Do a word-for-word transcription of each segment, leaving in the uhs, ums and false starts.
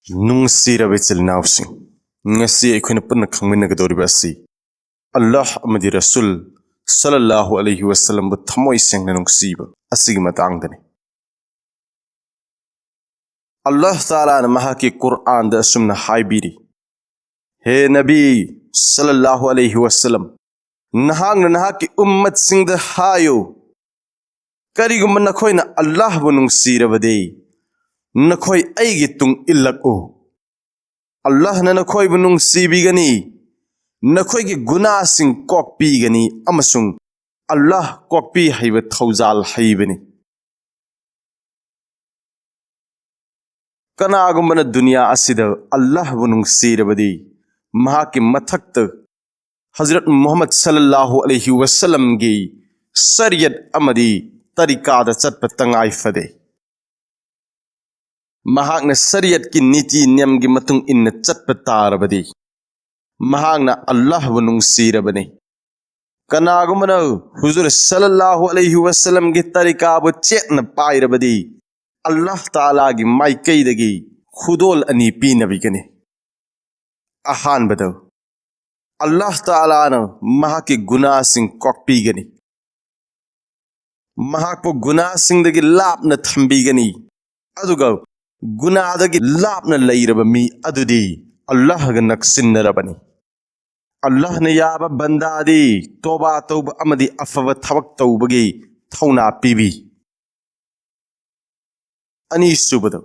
ꯅꯨꯡꯁꯤꯔꯕ ꯏꯆꯤꯜ ꯏꯅꯥꯎꯁꯤꯡ, ꯉꯁꯤ ꯑꯩꯈꯣꯏꯅ ꯄꯨꯟꯅ ꯈꯪꯃꯤꯟꯅꯒꯗꯧꯔꯤꯕ ꯑꯁꯤ ꯑꯜꯂꯥꯍ ꯑꯃꯗꯤ ꯔꯁꯨꯜ ꯁꯜꯂꯜꯂꯥꯍꯨ ꯑꯂꯩꯍꯤ ꯋꯁꯜꯂꯝꯕꯨ ꯊꯃꯣꯏ ꯁꯦꯡꯅ ꯅꯨꯡꯁꯤꯕ ꯑꯁꯤꯒꯤ ꯃꯇꯥꯡꯗꯅꯤ꯫ ꯑꯜꯂꯥꯍ ꯇꯥꯂꯥꯅ ꯃꯍꯥꯛꯀꯤ ꯀꯨꯔꯑꯥꯟꯗ ꯑꯁꯨꯝꯅ ꯍꯥꯏꯕꯤꯔꯤ, "ꯍꯦ ꯅꯕꯤ ꯁꯜꯂꯜꯂꯥꯍꯨ ꯑꯂꯩꯍꯤ ꯋꯁꯜꯂꯝ, ꯅꯍꯥꯛꯅ ꯅꯍꯥꯛꯀꯤ ꯎꯝꯃꯠꯁꯤꯡꯗ ꯍꯥꯏꯌꯨ, ꯀꯔꯤꯒꯨꯝꯕ ꯅꯈꯣꯏꯅ ꯑꯜꯂꯥꯍꯕꯨ ꯅꯨꯡꯁꯤꯔꯕꯗꯤ, ꯅꯈꯣꯏ ꯑꯩꯒꯤ ꯇꯨꯡ ꯏꯜꯂꯛꯎ꯫ ꯑꯜꯂꯥꯍꯅ ꯅꯈꯣꯏꯕꯨ ꯅꯨꯡꯁꯤꯕꯤꯒꯅꯤ, ꯅꯈꯣꯏꯒꯤ ꯒꯨꯅꯥꯁꯤꯡ ꯀꯣꯛꯄꯤꯒꯅꯤ, ꯑꯃꯁꯨꯡ ꯑꯜꯂꯥꯍ ꯀꯣꯛꯄꯤ ꯍꯩꯕ, ꯊꯧꯖꯥꯜ ꯍꯩꯕꯅꯤ"꯫ ꯀꯅꯥꯒꯨꯝꯕꯅ ꯗꯨꯅꯤꯌꯥ ꯑꯁꯤꯗ ꯑꯜꯂꯥꯍꯕꯨ ꯅꯨꯡꯁꯤꯔꯕꯗꯤ, ꯃꯍꯥꯛꯀꯤ ꯃꯊꯛꯇ ꯍꯖꯔꯠ ꯃꯨꯍꯝꯃꯗ ꯁꯜꯂꯜꯂꯥꯍꯨ ꯑꯂꯩꯍꯤ ꯋꯁꯜꯂꯝꯒꯤ ꯁꯔꯤꯌꯠ ꯑꯃꯗꯤ ꯇꯔꯤꯀꯥꯗ ꯆꯠꯄ ꯇꯉꯥꯏ ꯐꯗꯦ꯫ ꯃꯍꯥꯛꯅ ꯁꯔꯤꯌꯠꯀꯤ ꯅꯤꯇꯤ ꯅꯤꯌꯝꯒꯤ ꯃꯇꯨꯡ ꯏꯟꯅ ꯆꯠꯄ ꯇꯥꯔꯕꯗꯤ, ꯃꯍꯥꯛꯅ ꯑꯜꯂꯥꯍꯕꯨ ꯅꯨꯡꯁꯤꯔꯕꯅꯤ꯫ ꯀꯅꯥꯒꯨꯝꯕꯅ ꯍꯨꯖꯨꯔ ꯁꯜꯂꯜꯂꯥꯍꯨ ꯑꯂꯩꯍꯤ ꯋꯁꯜꯂꯝꯒꯤ ꯇꯔꯤꯀꯥꯕꯨ ꯆꯦꯠꯅ ꯄꯥꯏꯔꯕꯗꯤ, ꯑꯜꯂꯥꯍ ꯇꯥꯂꯥꯒꯤ ꯃꯥꯏꯀꯩꯗꯒꯤ ꯈꯨꯗꯣꯜ ꯑꯅꯤ ꯄꯤꯅꯕꯤꯒꯅꯤ꯫ ꯑꯍꯥꯟꯕꯗ, ꯑꯜꯂꯥꯍ ꯇꯥꯂꯥꯅ ꯃꯍꯥꯛꯀꯤ ꯒꯨꯅꯥꯁꯤꯡ ꯀꯣꯛꯄꯤꯒꯅꯤ, ꯃꯍꯥꯛꯄꯨ ꯒꯨꯅꯥꯁꯤꯡꯗꯒꯤ ꯂꯥꯞꯅ ꯊꯝꯕꯤꯒꯅꯤ꯫ ꯑꯗꯨꯒ ꯒꯨꯅꯥꯗꯒꯤ ꯂꯥꯞꯅ ꯂꯩꯔꯕ ꯃꯤ ꯑꯗꯨꯗꯤ ꯑꯜꯂꯥꯍꯒ ꯅꯛꯁꯤꯟꯅꯔꯕꯅꯤ꯫ ꯑꯜꯂꯥꯍꯅ ꯌꯥꯕ ꯕꯟꯗꯥꯗꯤ ꯇꯣꯕꯥ ꯇꯧꯕ ꯑꯃꯗꯤ ꯑꯐꯕ ꯊꯕꯛ ꯇꯧꯕꯒꯤ ꯊꯧꯅꯥ ꯄꯤꯕꯤ꯫ ꯑꯅꯤꯁꯨꯕꯗ,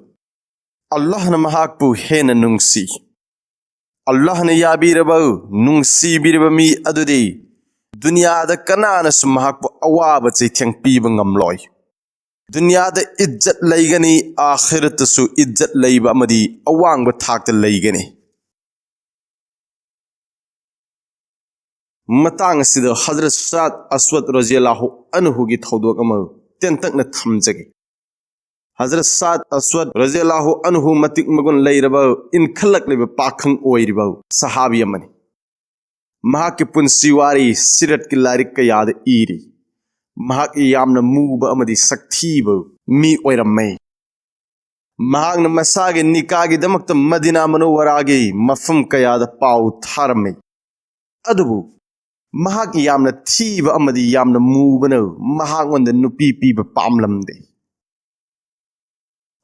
ꯑꯜꯂꯥꯍꯅ ꯃꯍꯥꯛꯄꯨ ꯍꯦꯟꯅ ꯅꯨꯡꯁꯤ꯫ ꯑꯜꯂꯥꯍꯅ ꯌꯥꯕꯤꯔꯕ, ꯅꯨꯡꯁꯤꯕꯤꯔꯕ ꯃꯤ ꯑꯗꯨꯗꯤ ꯗꯨꯅꯤꯌꯥꯗ ꯀꯅꯥꯅꯁꯨ ꯃꯍꯥꯛꯄꯨ ꯑꯋꯥꯕ ꯆꯩꯊꯦꯡ ꯄꯤꯕ ꯉꯝꯂꯣꯏ꯫ ꯗꯨꯅꯤꯌꯥꯗ ꯏꯖꯠ ꯂꯩꯒꯅꯤ, ꯑꯥꯈꯤꯔꯠꯇꯁꯨ ꯏꯖꯠ ꯂꯩꯕ ꯑꯃꯗꯤ ꯑꯋꯥꯡꯕ ꯊꯥꯛꯇ ꯂꯩꯒꯅꯤ꯫ ꯃꯇꯥꯡ ꯑꯁꯤꯗ ꯍꯖꯔꯠ ꯁꯥꯗ ꯑꯁꯋꯗ ꯔꯖꯤꯌꯜꯂꯥꯍꯨ ꯑꯟꯍꯨꯒꯤ ꯊꯧꯗꯣꯛ ꯑꯃ ꯇꯦꯟꯇꯛꯅ ꯊꯝꯖꯒꯦ꯫ ꯍꯖꯔꯠ ꯁꯥꯗ ꯑꯁꯋꯗ ꯔꯖꯤꯌꯜꯂꯥꯍꯨ ꯑꯟꯍꯨ ꯃꯇꯤꯛ ꯃꯒꯨꯟ ꯂꯩꯔꯕ, ꯏꯟꯈꯠꯂꯛꯂꯤꯕ ꯄꯥꯈꯪ ꯑꯣꯏꯔꯤꯕ ꯁꯍꯥꯕꯤ ꯑꯃꯅꯤ꯫ ꯃꯍꯥꯛꯀꯤ ꯄꯨꯟꯁꯤ ꯋꯥꯔꯤ ꯁꯤꯔꯠꯀꯤ ꯂꯥꯏꯔꯤꯛ ꯀꯌꯥꯗ ꯏꯔꯤ꯫ ꯃꯍꯥꯛ ꯌꯥꯝꯅ ꯃꯨꯕ ꯑꯃꯗꯤ ꯁꯛꯊꯤꯕ ꯃꯤ ꯑꯣꯏꯔꯝꯃꯦ꯫ ꯃꯍꯥꯛꯅ ꯃꯁꯥꯒꯤ ꯅꯤꯀꯥꯒꯤꯗꯃꯛꯇ ꯃꯗꯤꯅꯥ ꯃꯅꯧꯋꯔꯥꯒꯤ ꯃꯐꯝ ꯀꯌꯥꯗ ꯄꯥꯎ ꯊꯥꯔꯝꯃꯤ꯫ ꯑꯗꯨꯕꯨ ꯃꯍꯥꯛ ꯌꯥꯝꯅ ꯊꯤꯕ ꯑꯃꯗꯤ ꯌꯥꯝꯅ ꯃꯨꯕꯅ ꯃꯍꯥꯛꯉꯣꯟꯗ ꯅꯨꯄꯤ ꯄꯤꯕ ꯄꯥꯝꯂꯝꯗꯦ꯫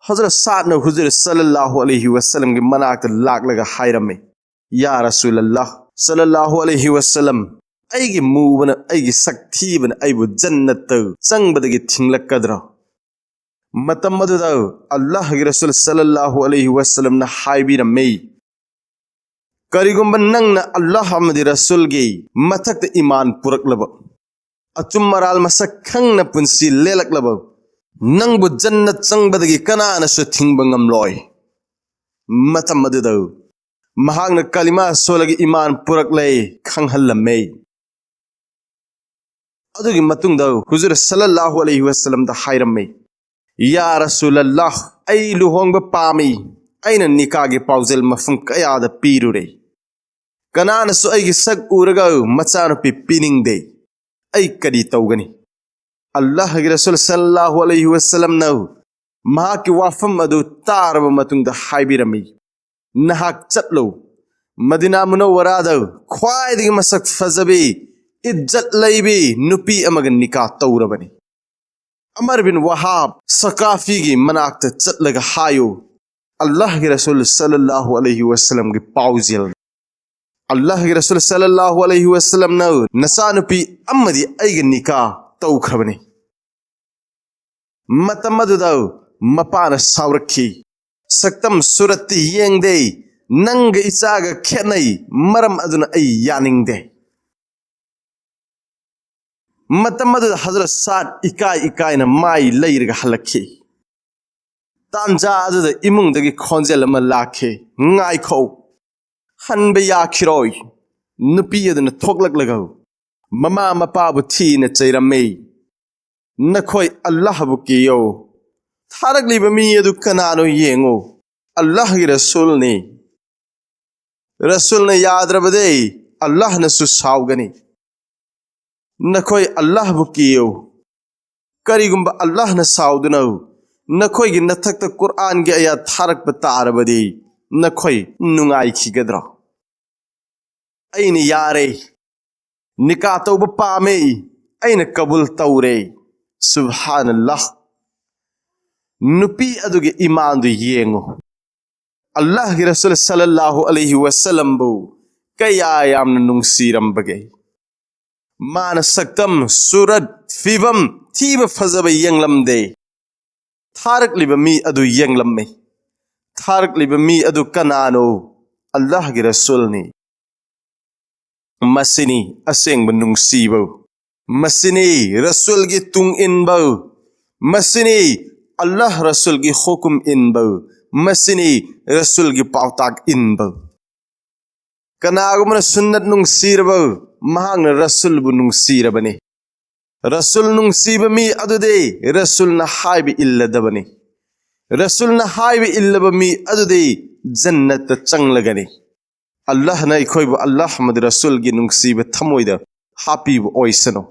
ꯍꯖꯔꯠ ꯁꯥꯗꯅ ꯍꯨꯖꯨꯔ ꯁꯜꯂꯜꯂꯥꯍꯨ ꯑꯂꯩꯍꯤ ꯋꯁꯜꯂꯝꯒꯤ ꯃꯅꯥꯛꯇ ꯂꯥꯛꯂꯒ ꯍꯥꯏꯔꯝꯃꯤ, "ꯌꯥ ꯔꯁꯨꯂꯜꯂꯥꯍ ꯁꯜꯂꯜꯂꯥꯍꯨ ꯑꯂꯩꯍꯤ ꯋꯁꯜꯂꯝ, ꯑꯩꯒꯤ ꯃꯨꯕꯅ, ꯑꯩꯒꯤ ꯁꯛ ꯊꯤꯕꯅ ꯑꯩꯕꯨ ꯖꯟꯅꯠꯇ ꯆꯪꯕꯗꯒꯤ ꯊꯤꯡꯂꯛꯀꯗ꯭ꯔꯣ?" ꯃꯇꯝ ꯑꯗꯨꯗ ꯑꯜꯂꯥꯍꯒꯤ ꯔꯁꯨꯜ ꯁꯜꯂꯜꯂꯥꯍꯨ ꯑꯂꯩꯍꯤ ꯋꯁꯜꯂꯝꯅ ꯍꯥꯏꯕꯤꯔꯝꯃꯤ, "ꯀꯔꯤꯒꯨꯝꯕ ꯅꯪꯅ ꯑꯜꯂꯥꯍ ꯑꯃꯗꯤ ꯔꯁꯨꯜꯒꯤ ꯃꯊꯛꯇ ꯏꯃꯥꯟ ꯄꯨꯔꯛꯂꯕ, ꯑꯆꯨꯝ ꯑꯔꯥꯜ ꯃꯁꯛ ꯈꯪꯅ ꯄꯨꯟꯁꯤ ꯂꯦꯜꯂꯛꯂꯕ, ꯅꯪꯕꯨ ꯖꯟꯅꯠ ꯆꯪꯕꯗꯒꯤ ꯀꯅꯥꯅꯁꯨ ꯊꯤꯡꯕ ꯉꯝꯂꯣꯏ꯫" ꯃꯇꯝ ꯑꯗꯨꯗ ꯃꯍꯥꯛꯅ ꯀꯂꯤꯃꯥ ꯁꯣꯜꯂꯒ ꯏꯃꯥꯟ ꯄꯨꯔꯛꯂꯦ ꯈꯪꯍꯜꯂꯝꯃꯦ꯫ ꯑꯗꯨꯒꯤ ꯃꯇꯨꯡꯗ ꯍꯨꯖꯨꯔ ꯁꯜꯂꯜꯂꯥꯍꯨ ꯑꯂꯩꯍꯤ ꯋꯁꯜꯂꯝꯗ ꯍꯥꯏꯔꯝꯃꯤ, "ꯌꯥ ꯔꯁꯨꯂꯜꯂꯥꯍ, ꯑꯩ ꯂꯨꯍꯣꯡꯕ ꯄꯥꯝꯃꯤ꯫ ꯑꯩꯅ ꯅꯤꯀꯥꯒꯤ ꯄꯥꯎꯖꯦꯜ ꯃꯐꯝ ꯀꯌꯥꯗ ꯄꯤꯔꯨꯔꯦ꯫ ꯀꯅꯥꯅꯁꯨ ꯑꯩꯒꯤ ꯁꯛ ꯎꯔꯒ ꯃꯆꯥꯅꯨꯄꯤ ꯄꯤꯅꯤꯡꯗꯦ꯫ ꯑꯩ ꯀꯔꯤ ꯇꯧꯒꯅꯤ?" ꯑꯜꯂꯥꯍꯒꯤ ꯔꯁꯨꯜ ꯁꯜꯂꯜꯂꯥꯍꯨ ꯑꯂꯩꯍꯤ ꯋꯁꯜꯂꯝꯅ ꯃꯍꯥꯛꯀꯤ ꯋꯥꯐꯝ ꯑꯗꯨ ꯇꯥꯔꯕ ꯃꯇꯨꯡꯗ ꯍꯥꯏꯕꯤꯔꯝꯃꯤ, "ꯅꯍꯥꯛ ꯆꯠꯂꯨ, ꯃꯗꯤꯅꯥ ꯃꯨꯅꯧꯋꯔꯥꯗ ꯈ꯭ꯋꯥꯏꯗꯒꯤ ꯃꯁꯛ ꯐꯖꯕꯤ, ꯏꯖꯠ ꯂꯩꯕꯤ ꯅꯨꯄꯤ ꯑꯃꯒ ꯅꯤꯀꯥ ꯇꯧꯔꯕꯅꯤ꯫ ꯑꯃꯔ ꯕꯤꯟ ꯋꯥꯍꯥꯕ ꯁꯀꯥꯐꯤꯒꯤ ꯃꯅꯥꯛꯇ ꯆꯠꯂꯒ ꯍꯥꯏꯌꯨ, ꯑꯜꯂꯥꯍꯒꯤ ꯔꯁꯨꯜ ꯁꯜꯂꯜꯂꯥꯍꯨ ꯑꯂꯩꯍꯤ ꯋꯁꯜꯂꯝꯒꯤ ꯄꯥꯎꯖꯦꯜ꯫ ꯑꯜꯂꯥꯍꯒꯤ ꯔꯁꯨꯜ ꯁꯜꯂꯜꯂꯥꯍꯨ ꯑꯂꯩꯍꯤ ꯋꯁꯜꯂꯝꯅ ꯅꯆꯥꯅꯨꯄꯤ ꯑꯃꯗꯤ ꯑꯩꯒ ꯅꯤꯀꯥ ꯇꯧꯈ꯭ꯔꯕꯅꯤ꯫" ꯃꯇꯝ ꯑꯗꯨꯗ ꯃꯄꯥꯅ ꯁꯥꯎꯔꯛꯈꯤ, "ꯁꯛꯇꯝ ꯁꯨꯔꯠꯇꯤ ꯌꯦꯡꯗꯦ, ꯅꯪꯒ ꯏꯆꯥꯒ ꯈꯦꯠꯅꯩ, ꯃꯔꯝ ꯑꯗꯨꯅ ꯑꯩ ꯌꯥꯅꯤꯡꯗꯦ꯫" ꯃꯇꯝ ꯑꯗꯨꯗ ꯍꯖꯔꯠ ꯁꯥꯗ ꯏꯀꯥꯏ ꯏꯀꯥꯏꯅ ꯃꯥꯏ ꯂꯩꯔꯒ ꯍꯜꯂꯛꯈꯤ꯫ ꯇꯥꯟꯖꯥ ꯑꯗꯨꯗ ꯏꯃꯨꯡꯗꯒꯤ ꯈꯣꯟꯖꯦꯜ ꯑꯃ ꯂꯥꯛꯈꯤ, "ꯉꯥꯏꯈꯣ, ꯍꯟꯕ ꯌꯥꯈꯤꯔꯣꯏ꯫" ꯅꯨꯄꯤ ꯑꯗꯨꯅ ꯊꯣꯛꯂꯛꯂꯒ ꯃꯃꯥ ꯃꯄꯥꯕꯨ ꯊꯤꯅ ꯆꯩꯔꯝꯃꯤ꯫ "ꯅꯈꯣꯏ ꯑꯜꯂꯥꯍꯕꯨ ꯀꯤꯌꯣ꯫ ꯊꯥꯔꯛꯂꯤꯕ ꯃꯤ ꯑꯗꯨ ꯀꯅꯥꯅꯣ ꯌꯦꯡꯉꯨ, ꯑꯜꯂꯥꯍꯒꯤ ꯔꯁꯨꯜꯅꯤ꯫ ꯔꯁꯨꯜꯅ ꯌꯥꯗ꯭ꯔꯕꯗꯤ ꯑꯜꯂꯥꯍꯅꯁꯨ ꯁꯥꯎꯒꯅꯤ꯫ ꯅꯈꯣꯏ ꯑꯜꯂꯥꯍꯕꯨ ꯀꯤꯌꯨ꯫ ꯀꯔꯤꯒꯨꯝꯕ ꯑꯜꯂꯥꯍꯅ ꯁꯥꯎꯗꯨꯅ ꯅꯈꯣꯏꯒꯤ ꯅꯊꯛꯇ ꯀꯨꯔꯥꯟꯒꯤ ꯑꯌꯥꯠ ꯊꯥꯔꯛꯄ ꯇꯥꯔꯕꯗꯤ ꯅꯈꯣꯏ ꯅꯨꯡꯉꯥꯏꯈꯤꯒꯗ꯭ꯔꯣ? ꯑꯩꯅ ꯌꯥꯔꯦ, ꯅꯤꯀꯥ ꯇꯧꯕ ꯄꯥꯝꯃꯦ, ꯑꯩꯅ ꯀꯕꯨꯜ ꯇꯧꯔꯦ꯫ ꯁꯨꯕꯍꯥꯅꯜꯂꯥꯍ꯫ ꯅꯨꯄꯤ ꯑꯗꯨꯒꯤ ꯏꯃꯥꯟꯗꯨ ꯌꯦꯡꯉꯨ꯫ ꯑꯜꯂꯥꯍꯒꯤ ꯔꯁꯨꯜ ꯁꯜꯂꯜꯂꯥꯍꯨ ꯑꯂꯩꯍꯤ ꯋꯁꯜꯂꯝꯕꯨ ꯀꯌꯥ ꯌꯥꯝꯅ ꯅꯨꯡꯁꯤꯔꯝꯕꯒꯦ꯫ ꯃꯥꯅ ꯁꯛꯇꯝ, ꯁꯨꯔꯠ, ꯐꯤꯕꯝ, ꯊꯤꯕ ꯐꯖꯕ ꯌꯦꯡꯂꯝꯗꯦ꯫ ꯊꯥꯔꯛꯂꯤꯕ ꯃꯤ ꯑꯗꯨ ꯌꯦꯡꯂꯝꯃꯤ꯫ ꯊꯥꯔꯛꯂꯤꯕ ꯃꯤ ꯑꯗꯨ ꯀꯅꯥꯅꯣ? ꯑꯜꯂꯥꯍꯒꯤ ꯔꯁꯨꯜꯅꯤ꯫ ꯃꯁꯤꯅꯤ ꯑꯁꯦꯡꯕ ꯅꯨꯡꯁꯤꯕ꯫ ꯃꯁꯤꯅꯤ ꯔꯁꯨꯜꯒꯤ ꯇꯨꯡ ꯏꯟꯕ꯫ ꯃꯁꯤꯅꯤ ꯑꯜꯂꯥꯍ ꯔꯁꯨꯜꯒꯤ ꯍꯨꯀꯨꯝ ꯏꯟꯕ꯫ ꯃꯁꯤꯅꯤ ꯔꯁꯨꯜꯒꯤ ꯄꯥꯎꯇꯥꯛ ꯏꯟꯕ꯫ ꯀꯅꯥꯒꯨꯝꯕꯅ ꯁꯨꯟꯅꯠ ꯅꯨꯡꯁꯤꯔꯕ, ꯃꯍꯥꯛꯅ ꯔꯁꯨꯜꯕꯨ ꯅꯨꯡꯁꯤꯔꯕꯅꯤ꯫ ꯔꯁꯨꯜ ꯅꯨꯡꯁꯤꯕ ꯃꯤ ꯑꯗꯨꯗꯤ ꯔꯁꯨꯜꯅ ꯍꯥꯏꯕ ꯏꯜꯂꯗꯕꯅꯤ꯫ ꯔꯁꯨꯜꯅ ꯍꯥꯏꯕ ꯏꯜꯂꯕ ꯃꯤ ꯑꯗꯨꯗꯤ ꯖꯟꯅꯠꯇ ꯆꯪꯂꯒꯅꯤ꯫ ꯑꯜꯂꯥꯍꯅ ꯑꯩꯈꯣꯏꯕꯨ ꯑꯜꯂꯥꯍ ꯑꯃꯗꯤ ꯔꯁꯨꯜꯒꯤ ꯅꯨꯡꯁꯤꯕ ꯊꯃꯣꯏꯗ ꯍꯥꯞꯄꯤꯕ ꯑꯣꯏꯁꯅꯨ꯫